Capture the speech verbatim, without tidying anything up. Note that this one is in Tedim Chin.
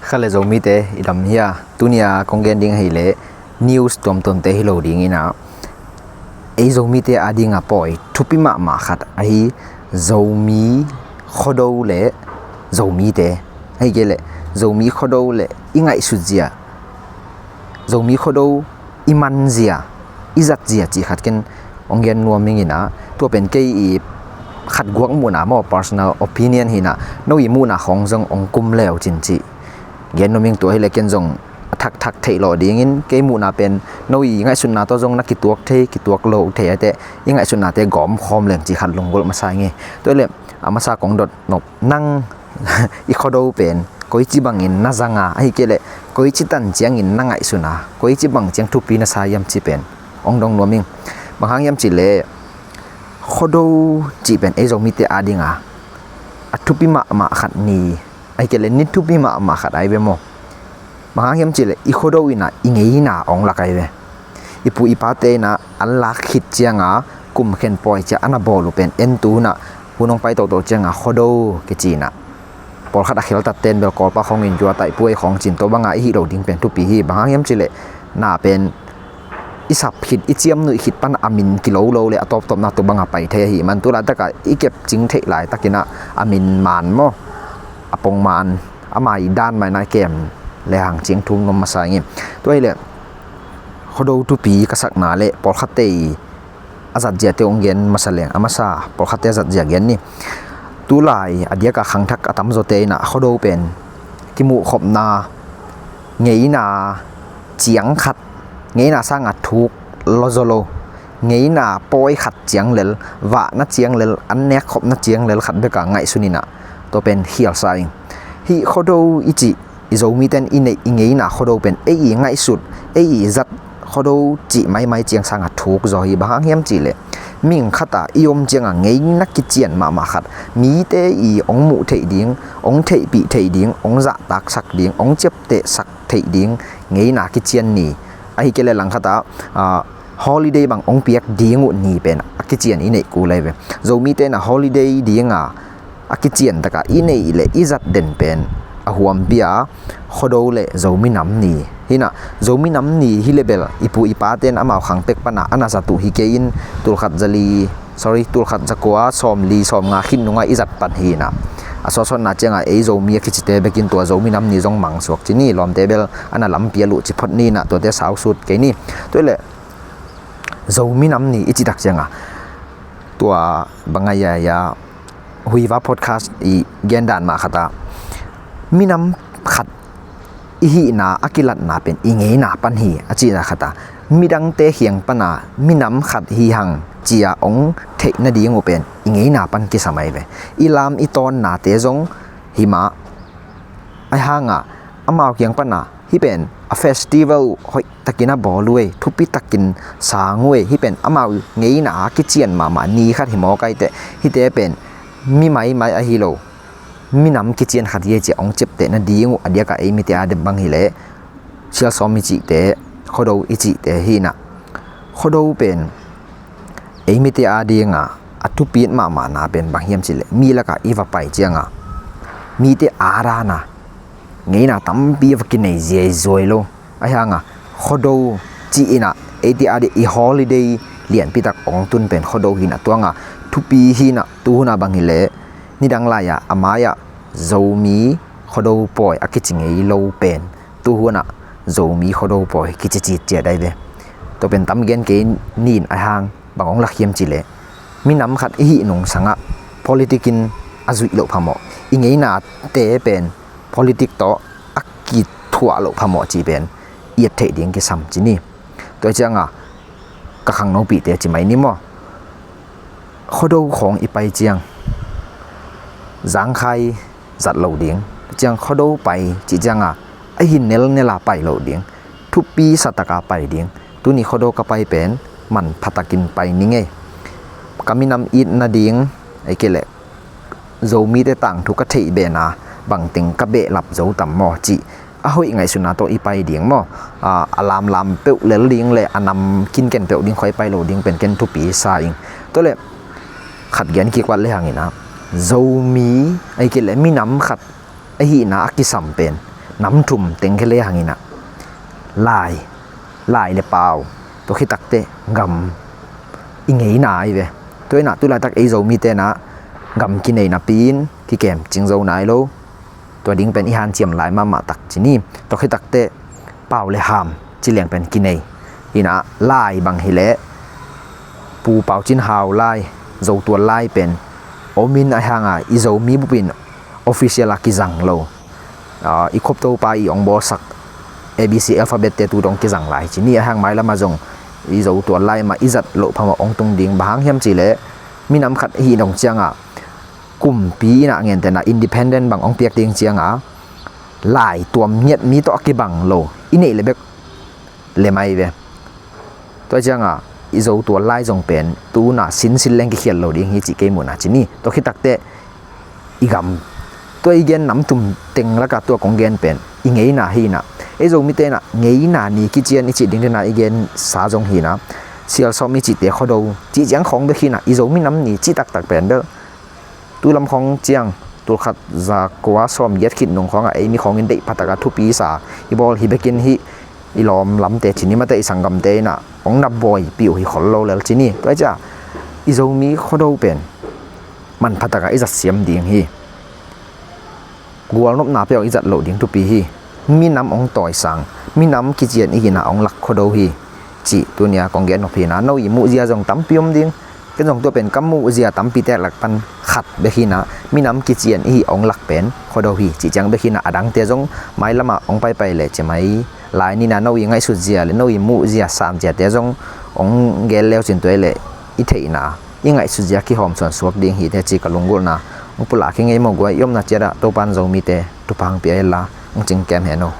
Kha le Zomite i dam hia? Tuni a kong gen ding ahih leh news tuamtuamte hi lo ding in ah, ei Zomite ading a pawi thupi mahmah khat ahi Zomi Khuado le Zomite, ahih kei leh Zomi Khuado le i ngaihsut zia, Zomi Khuado i man zia, i zat zia cih khat ken hong gen nuam ing in ah, tua pen kei i khat guak muhna maw, personal opinion hi in ah, no i muhna khawng zong hong kum le uh cin cih gen nuam ing. Tua hi leh ken zong a thakthak theih lawh ding in, kei muhna pen no i ngaihsutna tawh zong na kituak thei, kituak lo thei a, tua i ngaihsutnate gawm khawm leng cih khat lunggulh masa ing e. Tua hi leh a masa kong dot nop, nang i Khuado pen koici bangin na zang a, ahih kei leh koici tan ciangin na ngaihsun a, koici bang ciang thupi na sa hiam cih pen hong dong nuam ing. Bang hang hiam cih leh Khuado cih pen ei Zomite ading a a thupi mahmah khat ni, ahih kei leh ni thupi mahmah khat ahi ve maw. Bang hang hiam cih leh i Khuado in ah i ngeina hong lak ahi ve. I pu i pate in ah an lak khit ciang a kum khen pawi ciang a na bawl uh pen en tu hun ah, hun hong pai toto ciang a Khuado kici in ah, pawlkhat a kheltatte in bel Kawlpau khawng in Khuado, Taipuai khawng ci-in, tua bang a i hih loh ding pen thupi hi. Bang hang hiam cih leh na pen i sap khit, i ciamnuih khit pan a min kilo lo leh a tawptawpna tua bang a pai thei ahih man, tu laitak a i kep cing theih laitak in ah a min man maw, a pong man, a mai dan mai in ah kem lehang cih thum nuam masa ing e. Tua hi leh Khuado thupi ka sakna le pawlkhatte i a zat ziate hong gen masa leng, a masa pawlkhatte a zat zia gen ni. Tulai a diak a khangthak a tamzawte in ah Khuado pen kimuhkhopna, ngeina ciang khat, ngeina sang a thuk lawzaw lo, ngeina pawi khat ciang lel, vahna ciang lel, an nekkhopna ciang lel khat bek a ngaihsun in ah, tua pen khial sa ing. Hih Khuado i cih, i Zomite in i neih, i ngeina Khuado pen ei i ngaihsut, ei i zat Khuado cih maimai ciang sang a thuk zaw hi. Bang hang hiam cih leh mihing khat a i om ciang a ngeina kician mahmah khat, mite i hong muh theih ding, hong theihpih theih ding, hong zahtaksak ding, hong ciaptehsak theih ding ngeina kician ni, ahih kei leh langkhat a, a, holiday bang hong piak ding uh ni pen a kician i neih kul ahi ve. Zomite in ah holiday ding a a kician tak a i neih le i zat den pen a huampi a Khuado le Zomi Nam Ni hi in ah, Zomi Nam Ni hi leh bel i pu i pate in amau khang pek pan a a na zat uh hi kei in, tulkhat zali, sorry, tulkhat zakua sawmli sawmnga khit nung a i zat pan hi in ah, a sawtsawtna ciang a ei Zomi a kicite bek in tua Zomi Nam Ni zong mang suak ci ni, lawmte bel a na lampi a luh ci phot ni in ah, tuate sausut kei ni. Tua hi leh Zomi Nam Ni i cih tak ciang a, tua bang a, ia, ia, Huiva podcast i gen dan mah khat a, minam khat i hihna a kilatna pen i ngeina pan hi a cihna khat a, midangte kiang pan a minam khat hi hang ci a hong theih nading uh pen i ngeina pan kisam ahi ve. I lam i tawnnate zong hi mah, ahi hang a, amau kiang pan a hih pen a festival hoih takin a bawl uh ei, thupi takin sang uh ei, hih pen amau ngeina a kician mahmah ni khat hi mawk ahih teh, hihte pen mi maimai ahi lo, minam kician khat hi ei ci a hong ciapteh nading uh a diak a ei mite a dep bang hi leh Sialsawm i cihte, Khuado i cihte hi in ah, Khuado pen ei mite a ding a a thupi mahmahna pen bang hiam cih leh mi lak a i va pai ciang a mite a dan a ngeina tampi a va kinei ziaizuai lo. Ahi hang a Khuado cih in ah eite a ding i holiday lianpi tak hong tun pen Khuado hi in ah, tua bang a thupi hi in ah, tu hun a bang hi leh nidang lai a a mai a Zomi Khuado pawi a kici ngei lo pen tu hun ah Zomi Khuado pawi kici citciat ahi ve. Tua pen tam gen kei ni in, ahi hang bang hong lak hiam cih leh minam khat i hih nung sang a politic in a zuih loh phamawh, i ngeinate pen politic tawh a kithuah loh phamawh cih pen i et theih ding kisam ci ni. Tua ciang a ka khangnopihte ci mai ni maw, Khuado khawng i pai ciang zangkhai zat lo ding, ciang Khuado pai cih ciang a, a hi nelnel a pai lo ding, thupi sa tak a pai ding. Tuni Khuado ka pai pen manpha takin pai ning ei, ka minam it nading, ei kei leh Zomite tangthu ka theih beh na bangteng ka behlap zo tam maw cih a hoih ngaihsutna tawh i pai ding maw. A, a lamlam peuh lel ding le a nam kinken peuh ding khawng i pai lo ding pen ken thupi sa ing. Tua leh khat gen kik vat lehang in ah, Zomi, ei kei leh minam khat a hihna a kisam pen nam thum teng khia le hang in ah, lai, lai le pau, tua khit takteh gam i ngeina ahi ve. Tua in ah tu laitak ei Zomite in ah gam kinei napi in kikem cing zo nai lo. Tua ding pen i hanciam lai mahmah tak ci ni. Tua khit takteh pau le ham ci leng pen kinei. In ah lai bang hi leh Pu Pau Cin Hau lai, Zotual lai pen om in, ahi hang a i Zomi bup in official a kizang lo. Ah, i khop Topa i hong bawlsak A B C alphabet te tu dong kizang lai ci ni. Ahi hang mailam ah zong i Zotual lai mah i zat loh phamawh hong tung ding. Bang hang hiam cih leh minam khat i hih dong ciang a kumpi in ah, gentehna independent bang hong piak ding ciang a, lai tuam ngiat mi tawh a kibang lo, i neih le bek lem ahi ve. Tua ciang a i Zotual lai zong pen tu in ah sinsin leng kikhial lo ding hi cih kei muhna ci ni. Tua khit takteh i gam, tua i gen nam thum teng lak ah tua kong gen pen i ngeina hi in ah, ei Zomite in ah ngeina ni kician i cih ding ding in ah i gensa zong hi in ah, Sialsawm i cihte Khuado cih ciang khawng bek hi in ah, i Zomi nam ni cih taktak pen bel tu lam khawng ciang tul khat za kua sawm giat khit nung khawng ah ei mi khawng in deih pha tak a thupi sa i bawl hi bek in, hih i lawm lamte ci ni, mate i sanggamte in ah hong na buaipih uh hi khol lo lel ci ni. Tua hi ciang i Zomi Khuado pen manpha tak a i zat siam ding hi. Gualnopna peuh i zat loh ding thupi hi. Minam hong tawisang, minam kician i hi in ah hong lak Khuado hi cih tuni a kong gen nop hi in ah, no i muhzia zong tampi om ding. Ken zong tua pen ka muhzia tampite lak pan khat bek hi in ah, minam kician i hih hong lak pen Khuado hi cih ciang bek hi in ah, a dangte zong mailam ah hong paipai leh ci mai lai ni in ah, no i ngaihsutzia le no i muhzia samziate zong hong gel le uh cin tua hi leh i theihna, i ngaihsutzia kihawm suansuak ding hi teh ci ka lunggulhna hong pulak hi. Ngei maw guai, i omna ciat ah Topa'n Zomite thupha hong pia hen la, hong cingkem hen aw.